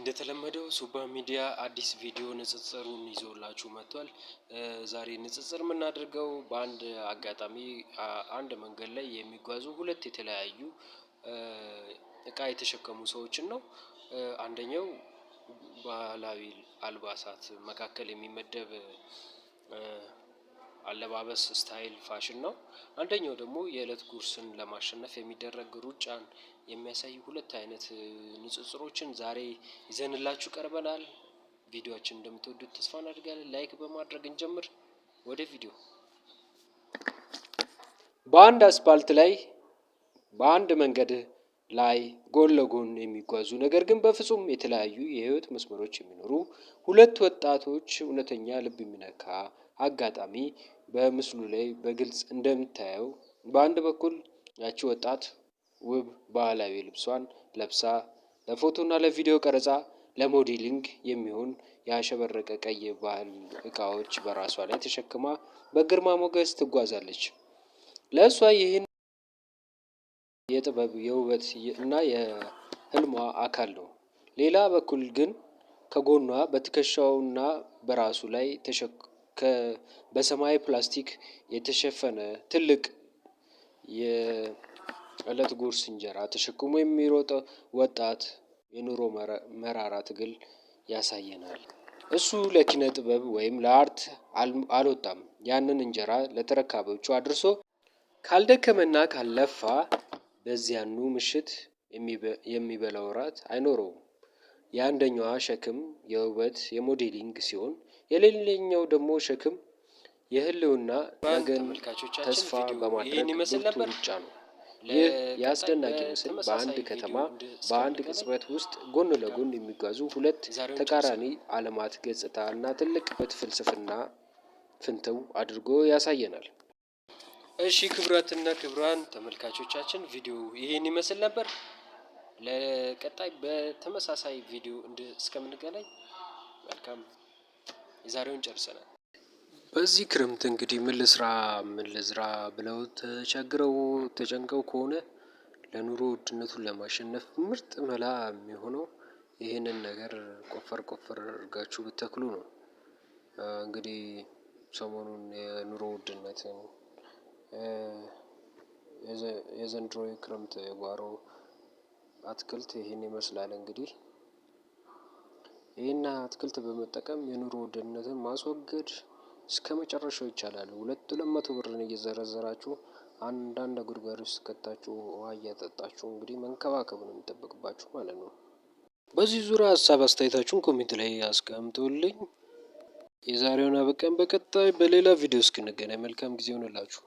እንደተለመደው ሱባ ሚዲያ አዲስ ቪዲዮ ንጽጽሩን ይዞላችሁ መጥቷል። ዛሬ ንጽጽር የምናደርገው በአንድ አጋጣሚ አንድ መንገድ ላይ የሚጓዙ ሁለት የተለያዩ እቃ የተሸከሙ ሰዎችን ነው። አንደኛው ባህላዊ አልባሳት መካከል የሚመደብ አለባበስ style ፋሽን ነው። አንደኛው ደግሞ የእለት ጉርስን ለማሸነፍ የሚደረግ ሩጫን የሚያሳይ ሁለት አይነት ንጽጽሮችን ዛሬ ይዘንላችሁ ቀርበናል። ቪዲዮአችን እንደምትወዱት ተስፋ እናደርጋለን። Like በማድረግ እንጀምር። ወደ ቪዲዮ። በአንድ አስፓልት ላይ በአንድ መንገድ ላይ ጎን ለጎን የሚጓዙ ነገር ግን በፍጹም የተለያዩ የህይወት መስመሮች የሚኖሩ ሁለት ወጣቶች እውነተኛ ልብ የሚነካ አጋጣሚ በምስሉ ላይ በግልጽ እንደምታየው በአንድ በኩል ያቺ ወጣት ውብ ባህላዊ ልብሷን ለብሳ ለፎቶና ለቪዲዮ ቀረጻ ለ modeling የሚሆን ያሸበረቀ ቀይ የባህል እቃዎች በራሷ ላይ ተሸክማ በግርማ ሞገስ ትጓዛለች። ለእሷ ይህን የጥበብ፣ የውበት እና የህልሟ አካል ነው። ሌላ በኩል ግን ከጎኗ በትከሻውና በራሱ ላይ በሰማያዊ ፕላስቲክ የተሸፈነ ትልቅ የእለት ጉርስ እንጀራ ተሸክሞ የሚሮጠው ወጣት የኑሮ መራራ ትግል ያሳየናል። እሱ ለኪነ ጥበብ ወይም ለ art አልወጣም። ያንን እንጀራ ለተረካቢዎቹ አድርሶ ካልደከመና ካልለፋ በዚያኑ ምሽት የሚበላው እራት አይኖረውም። የአንደኛዋ ሸክም የውበት የ modeling ሲሆን የሌላኛው ደግሞ ሸክም የህልውና ነገን ተስፋ በማድረግ ብርቱ ሩጫ ነው። ይህ የአስደናቂ ምስል በአንድ ከተማ በአንድ ቅጽበት ውስጥ ጎን ለጎን የሚጓዙ ሁለት ተቃራኒ ዓለማት ገጽታ እና ትልቅ ፍልስፍና ፍንትው አድርጎ ያሳየናል። እሺ ክቡራትና ክቡራን ተመልካቾቻችን ቪዲዮ ይህን ይመስል ነበር። ለቀጣይ በተመሳሳይ ቪዲዮ እስከምንገናኝ መልካም የዛሬውን ጨርሰናል። በዚህ ክረምት እንግዲህ ምን ልስራ ምን ልዝራ ብለው ተቸግረው ተጨንቀው ከሆነ ለኑሮ ውድነቱን ለማሸነፍ ምርጥ መላ የሚሆነው ይህንን ነገር ቆፈር ቆፈር አድርጋችሁ ብትተክሉ ነው። እንግዲህ ሰሞኑን የኑሮ ውድነትን የዘንድሮ የክረምት የጓሮ አትክልት ይህን ይመስላል። እንግዲህ ይህን አትክልት በመጠቀም የኑሮ ውድነትን ማስወገድ እስከ መጨረሻው ይቻላል። ሁለት ሁለት መቶ ብርን እየዘረዘራችሁ አንዳንድ ጉድጓድ ውስጥ ከታችሁ ውሃ እያጠጣችሁ እንግዲህ መንከባከብ ነው የሚጠበቅባችሁ ማለት ነው። በዚህ ዙሪያ ሀሳብ አስተያየታችሁን comment ላይ አስቀምጡልኝ። የዛሬውን አበቃን። በቀጣይ በሌላ ቪዲዮ እስክንገናኝ መልካም ጊዜ ይሆንላችሁ።